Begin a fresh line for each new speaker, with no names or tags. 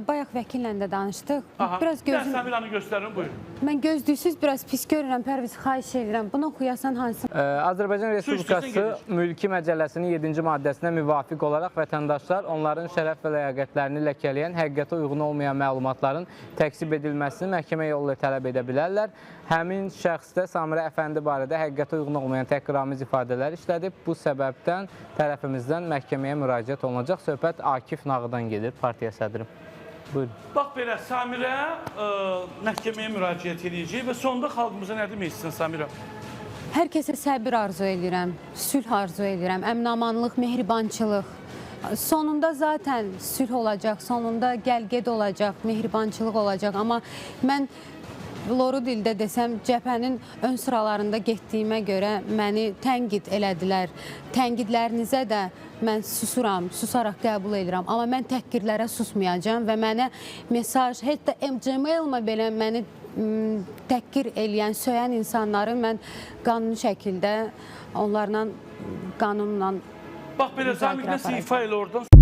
Bayaq vəkillə də danışdıq.
Aha.
Biraz
Bir
gözüm,
Samiranı göstərin, buyurun.
mən gözlüksüz biraz pis görürəm. Pərviz, xahiş edirəm. Bunu oxuyasan hansı
Azərbaycan Respublikası
gedir.
Mülki Məcəlləsinin 7-ci maddəsinə müvafiq olaraq vətəndaşlar onların şərəf və ləyaqətlərini ləkələyən, həqiqətə uyğun olmayan məlumatların təkzib edilməsini məhkəmə yolu ilə tələb edə bilərlər. Həmin şəxs də Samirə Əfəndi barədə həqiqətə uyğun olmayan təhqiramiz ifadələr işlədib. Bu səbəbdən tərəfimizdən məhkəməyə müraciət olunacaq. Söhbət Akif Nağıdan gedir, partiya sədri. Buyurun.
Bax belə Samirə məhkəməyə müraciət edəcək və sonda xalqımıza nə demək istəyirsən Samirə?
Hər kəsə səbir arzu edirəm, sülh arzu edirəm, əminamanlıq, mehribançılıq. Sonunda zaten sülh olacaq, sonunda gəl-get olacaq, mehribançılıq olacaq. Amma mən loru dildə desəm, cəbhənin ön sıralarında getdiyimə görə məni tənqid elədilər. Tənqidlərinizə də mən susuram, susaraq qəbul edirəm. Amma mən təhqirlərə susmayacağam və mənə mesaj, hətta MCML-ma belə məni təhqir eləyən, söyən insanları mən qanuni şəkildə onlarla qanunla
Bax belə
Müzakirə
Samirə
aparacaq.
ifa elə oradan.